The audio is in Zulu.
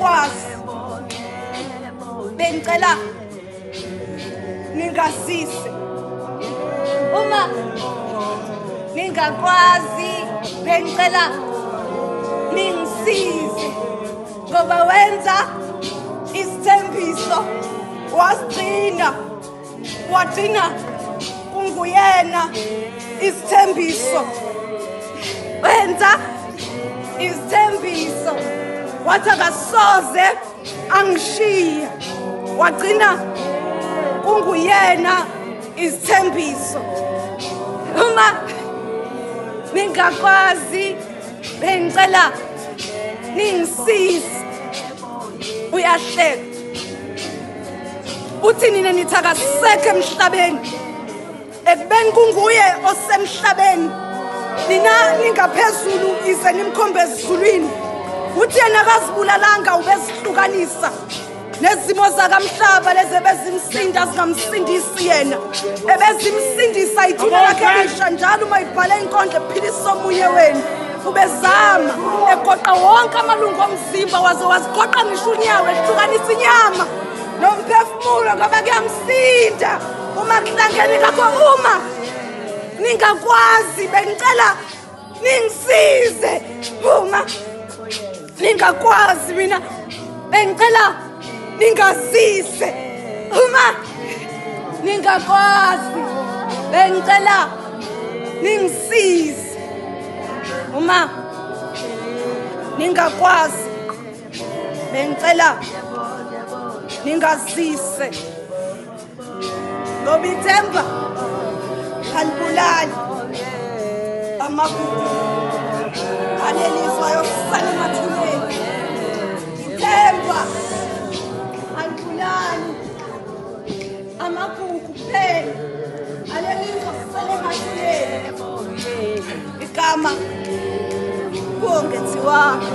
Ningakwazi, bengicela ningazise. Uma ningakwazi, bengicela ningisize, ngoba wenza isithembiso wasigcina, wagcina kunguyena isithembiso, wenza isithembiso wathi akasoze angishiye, wagcina kunguyena isithembiso. Uma ningakwazi, bengicela ningisize. Uyahleka uthi nina nithi akasekho emhlabeni, ekubeni kunguye osemhlabeni, nina ningaphezulu ize nimkhombe ezulwini. Uthi yena akazibulalanga, ubezihlukanisa nezimo zakamhlaba lezi ebezimsinda zingamsindisi yena, ebezimsindisa ithuna lakhe elisha njalo uma ibhale inkondlo ephilisa omunye wenu. Ubezama egoqa wonke amalungu omzimba, waze wazigoqa ngisho unyawo, ehlukanisa inyama nomphefumulo ngoba kuyamsinda uma kuhlangene. Ngakho uma ningakwazi, bengicela ningisize. Uma ningakwazi, mina bengicela ningazise. Uma ningakwazi, bengicela ningisize. Uma ningakwazi, bengicela ningazise, ngoba ithemba alibulali, amagugu alelizwa ayosala emathuneni. Ithemba alibulali, amagugu kuphela alelizwa sisale emathuneni. Igama kuwongeziwanga.